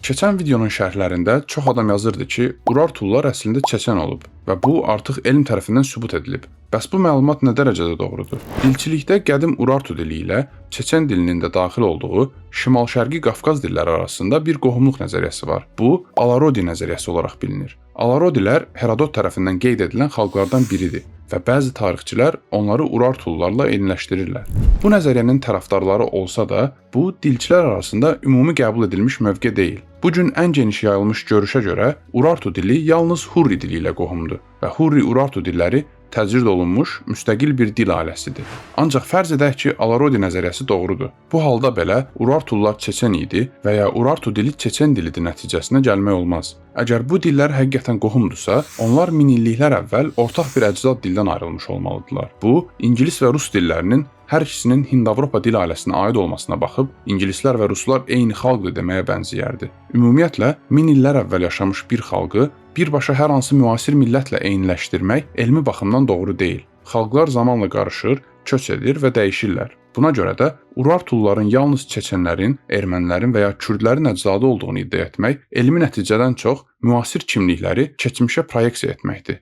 Keçən videonun şərhlərində çox adam yazırdı ki, Urartulılar əslində çeçen olub və bu artıq elm tərəfindən sübut edilib. Bəs bu məlumat nə dərəcədə doğrudur? Dilçilikdə qədim Urartu dili ilə çeçen dilinin də daxil olduğu Şimal-Şərqi Qafqaz dilləri arasında bir qohumluq nəzəriyyəsi var. Bu, Alarodi nəzəriyyəsi olaraq bilinir. Alarodilər Herodot tərəfindən qeyd edilən xalqlardan biridir və bəzi tarixçilər onları Urartulularla eyniləşdirirlər. Bu nəzəriyyənin tərəfdarları olsa da, bu dilçilər arasında ümumi qəbul edilmiş mövqe deyil. Bu gün ən geniş yayılmış görüşə görə Urartu dili yalnız Hurri dili ilə qohumdur və Hurri-Urartu dilləri təcrid olunmuş müstəqil bir dil ailəsidir. Ancaq fərz edək ki, Alarodi nəzəriyyəsi doğrudur. Bu halda belə Urartulular çeçen idi və ya Urartu dili çeçen dilidir nəticəsinə gəlmək olmaz. Əgər bu dillər həqiqətən qohumdursa, onlar min illiklər əvvəl ortaq bir əcdad dildən ayrılmış olmalıdırlar. Bu, ingilis və rus dillərinin hər ikisinin Hind-Avropa dil ailəsinə aid olmasına baxıb, ingilislər və ruslar eyni xalqdır deməyə bənzəyərdi. Ümumiyyətlə, min illər əvvəl yaşamış bir xalqı birbaşa hər hansı müasir millətlə eyniləşdirmək elmi baxımdan doğru deyil. Xalqlar zamanla qarışır, köç edir və dəyişirlər. Buna görə də Urartuluların yalnız çeçenlərin, ermənilərin və ya kürdlərin əcdadı olduğunu iddia etmək elmi nəticədən çox müasir kimlikləri keçmişə proyeksiya etməkdir.